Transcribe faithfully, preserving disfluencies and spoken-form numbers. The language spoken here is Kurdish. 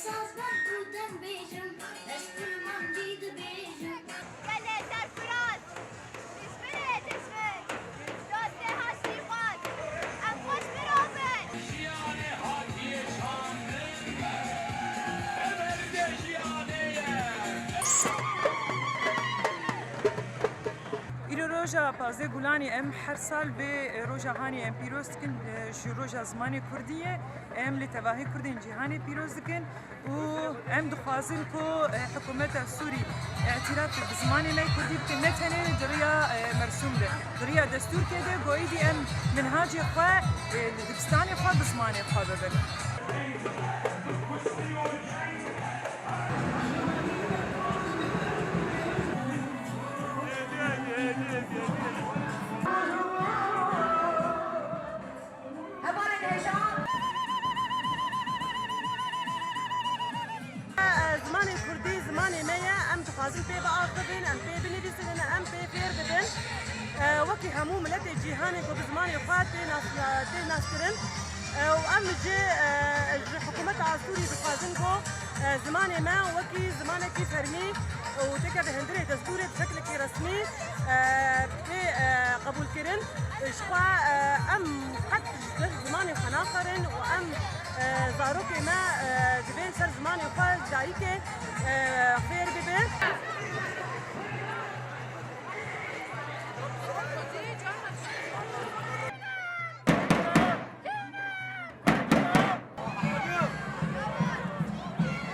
Saz ber û dem bêjim, ez kurmancî dibêjim. Gelê Serfiraz, dijminê dijmin, dostê haştî xwaz, em xweş mirov in. Jiyanê hatiye şandin, ev her de jiyanê ye. Îro roja pazdeh Gulanê em her sal vê, e, roja hanê em pîroz dikin, e, ji roja zimanê kurdî ye. Em li tevahî kurdên cîhanê pîroz dikin û em dixwazin ku, e, hikûmeta Sûrî îtiraf bi zimanê me kurdî bikin, ne tenê di riya, e, mersûm de, di riya destûrkê de, ku êdî em minhacê xwe, e, li dibistanê xwe bi zimanê xwe bibin. Hevalên hêja. Zimanê kurdî zimanê me ye, em dixwazin pê biaxivin, em pê binivîsînin, em pê fêr bibin. E, wekî hemû miletê cîhanê ku bi zimanê xwe tê nas-, tê naskirin. E, û em ji, e, ji hikûmeta Asûrî dixwazin ku, e, zimanê me wekî zimanekî fermî û têkeve hundirê destûrê bi şeklekî resmî, e, bê, e, qebûlkirin. Ji xwe, e, em qet ji zimanê xwe naxerin û em, e, zarokê me, e, divê li ser zimanê xwe dayikê, e,